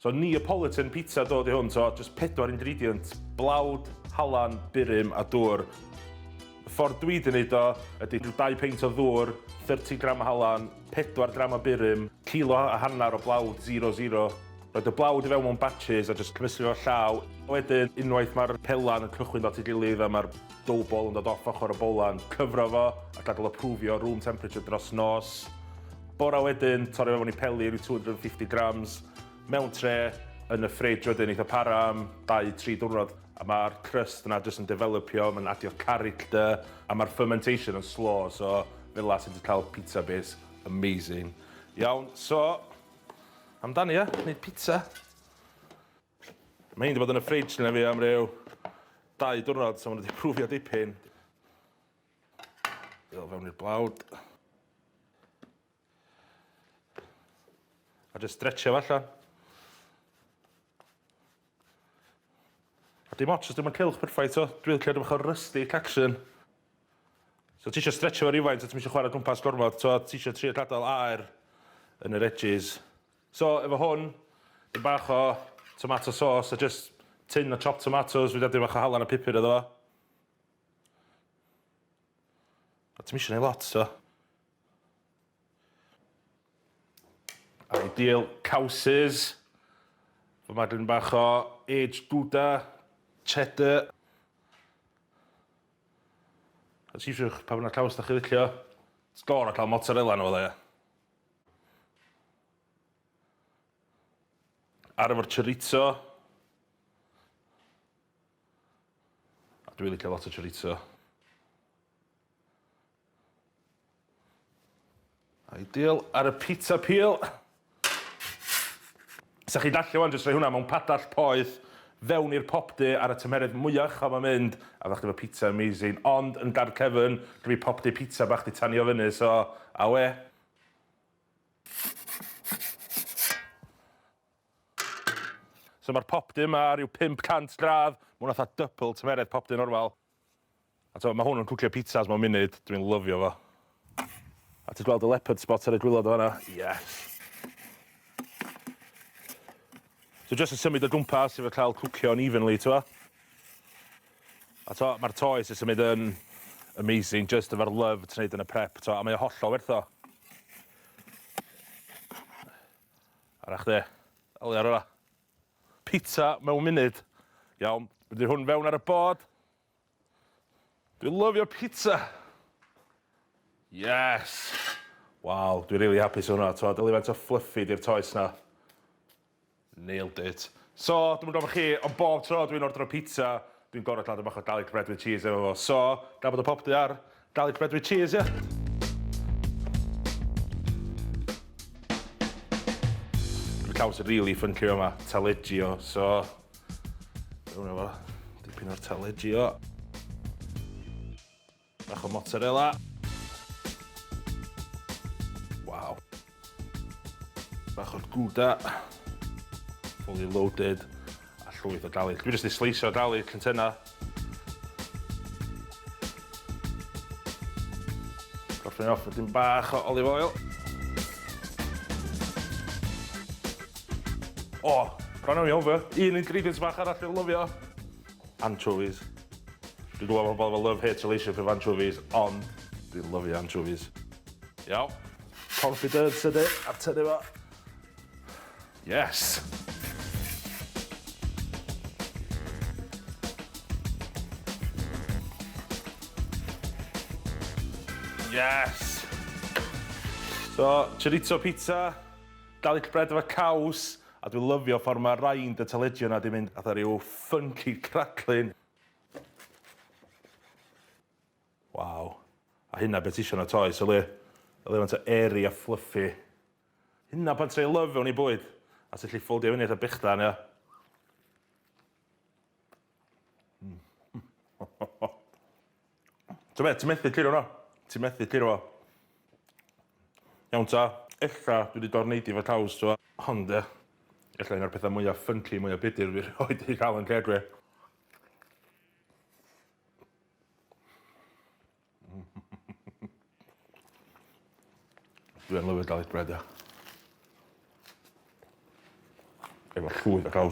So Neapolitan pizza dod i hwn, so just pedwar ingredient, blawd, halan, burum a dŵr. Y ffordd dwi 'di neud o ydi rhyw dau peint o ddŵr, 30 gram o halan, 4 gram o burum, kilo a hanner o blawd zero zero. Roid y blawd i fewn mewn batches a jyst cymysgu fo llaw. Wedyn unwaith mae'r pelan yn cychwyn dod at ei gilydd a mae'r dough ball yn dod off ochr y bowlan, cyfro fo a gadael o prwfio room temperature dros nos. Bora wedyn, torri fo fewn i peli rhyw 250 grams, mewn tre, yn y fridge wedyn, neith o para am 2-3 diwrnod. A mae'r crust yna jyst yn developio, mae'n adio character, a mae'r fermentation yn slow, so fel 'na ti'n cael pizza base amazing. Iawn, so, amdani ia, wneud pizza. Mae hyn 'di bod yn y fridge gyda fi am ryw dau diwrnod, so maen nhw wedi prwfio dipyn. Fel fewn i'r blawd. A jyst stretchio fo allan. A dim ots os dim yn cylch perffaith o. Dwi'n licio bach o rustic action. So ti eisiau stretchio fo rhywfaint a ti'n eisiau chwarae gwmpas gormod, so ti eisiau trio gadael aer yn yr edges. So efo hwn, dim bach o tomato sauce a just tin o chopped tomatoes, wedi adio bach o halan a pupur iddo fo. A ti'm isio neud lot so. Ideal cawsys. Fy ma dyn bach o aged Gouda, cheddar. A ti eisiau pa bynnag caws da chi licio. Sgor a cael mozzarella yna fo dda, ia. Ar efo'r chorizo. A dwi'n licio lot o chorizo. Ideal ar y pizza peel. Sa chi'n gallu wan jyst rhoi hwnna mewn padell poeth fewn i'r popty ar y tymheredd mwya uchel ma'n mynd a fydda chdi efo pizza amazing ond yn gardd cefn dwi popty pizza bach 'di tanio fyny so awe. So ma'r popty yma ar ryw 500 gradd, ma' hwnna fatha double tymheredd popty normal. A t'mo' ma' hwn yn cwcio pizzas mewn munud, dwi'n lyfio fo. A ti'n gweld y leopard spot ar y gwilod o fan'na? Yes! So jyst yn symud o gwmpas i fo cael cwcio yn evenly t'mo'? A t'mo' ma'r toes yn symud yn amazing jyst efo'r love ti'n neud yn y prep t'mo' a mae o hollol werth o. Ara chdi. Yli ar ora. Pizza mewn munud. Iawn, mynd i hwn fewn ar y bod. Dwi'n lyfio pizza. Yes! Waw, dwi'n rili hapus o hwnna. T'mod, yli faint o fluffy di'r toes na. Nailed it. So, dwi'm yn gwybod chi, ond bob tro dwi'n ordro pizza, dwi'n gorfod cael bach o garlic bread with cheese efo fo. So, gael bod y popty ar garlic bread with cheese, ia? Dwi'n caws really funky yma, taleggio, so... Fewn efo dipyn o'r taleggio. Bach o mozzarella. Waw. Bach o'r gouda. Fully loaded. A llwyth o garlic. Dwi jyst 'di sleisio garlic yn tena. Gorffen off with dim bach o olive oil. O, oh, bron iawn i over. Un ingredient bach arall dwi'n lyfio. Anchovies. Dwi'n gwybod pobl efo love-hate relationship efo anchovies, ond dwi'n lyfio anchovies. Iawn. Confidence ydy, a tynnu fo. Yes! Yes! So, chorizo pizza, garlic bread efo caws, A dwi'n lyfio ffordd mae rind y taleggio 'na 'di mynd fatha ryw funky crackling. Waw. A hynna be' ti isio yn y toes yli. Yli faint o airy a fluffy. Hynna pan ti'n rhoi love fewn i bwyd. A ti'n gallu ffoldio fyny fatha bechdan ia. Mm. T'o' be' ti methu curo wnna. Ti methu curo fo. Iawn ta. Ella dwi 'di gorneidio fo caws t'mo'. Ond ia. Ella un o'r petha mwya funky mwya budur fi rioed 'di ca'l yn ceg fi. Dwi yn lyfio garlic bread ia. Efo llwyth o caws.